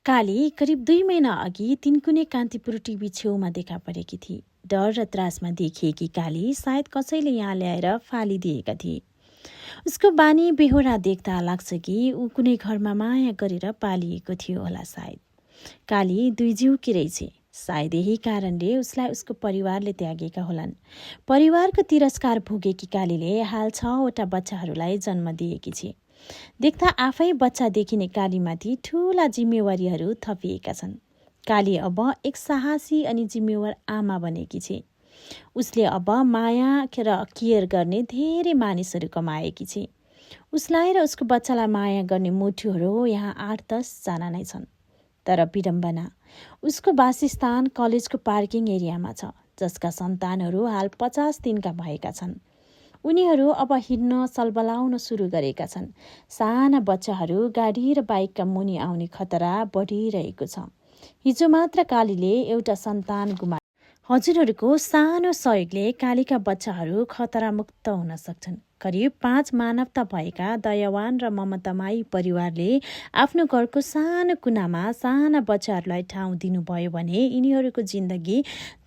काली करिब 2 महिना अघि तिनकुने कान्तिपुर टिभी छेउमा देखा परेकी थिए। डर र त्रासमा देखिएकी काली सायद कसैले यहाँ ल्याएर फालिदिएका थिए। उसको बानी बेहोरा देख्दा लाग्छ कि ऊ कुनै घरमा माया गरेर पालिएको थियो होला सायद। काली दुई जिउकी रहेछ। सायद यही कारणले उसलाई उसको परिवारले त्यागेका होलान्। परिवारको तिरस्कार भोगेकी कालीले हाल 6वटा बच्चाहरूलाई जन्म दिएकी छे। देख्दा आफै बच्चा देखिने कालीमाथि ठूला जिम्मेवारीहरू थपिएका छन्। काली अब एक साहसी अनि जिम्मेवार आमा बनेकी छे। उसले अब माया र केयर गर्ने धेरै मानिसहरू कमाएकी छे। उसलाई र उसको बच्चालाई माया गर्ने मुठुहरू यहाँ 8-10 जना नै छन्। तर विडम्बना, उसको वासस्थान कलेजको पार्किङ एरियामा छ, जसका सन्तानहरू हाल 50 दिनका भएका छन्। उनीहरू अब हिँड्न सलबलाउन सुरु गरेका छन्। साना बच्चाहरू गाडी र बाइकका मुनि आउने खतरा बढिरहेको छ। हिजो मात्र कालीले एउटा सन्तान गुमाए। हजुरहरूको सानो सहयोगले कालीका बच्चाहरू खतरामुक्त हुन सक्छन्। करिब 5 मानवता भएका दयावान र ममतामाई परिवारले आफ्नो घरको सानो कुनामा साना बच्चाहरूलाई ठाउँ दिनुभयो भने यिनीहरूको जिन्दगी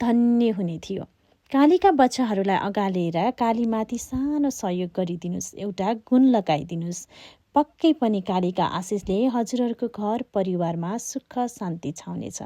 धन्य हुने थियो। कालीका बच्चाहरूलाई अगालेर कालीमाथि सानो सहयोग गरिदिनुस्, एउटा गुण लगाइदिनुस्। पक्कै पनि कालीका आशिषले हजुरहरूको घर परिवारमा सुख शान्ति छाउनेछ।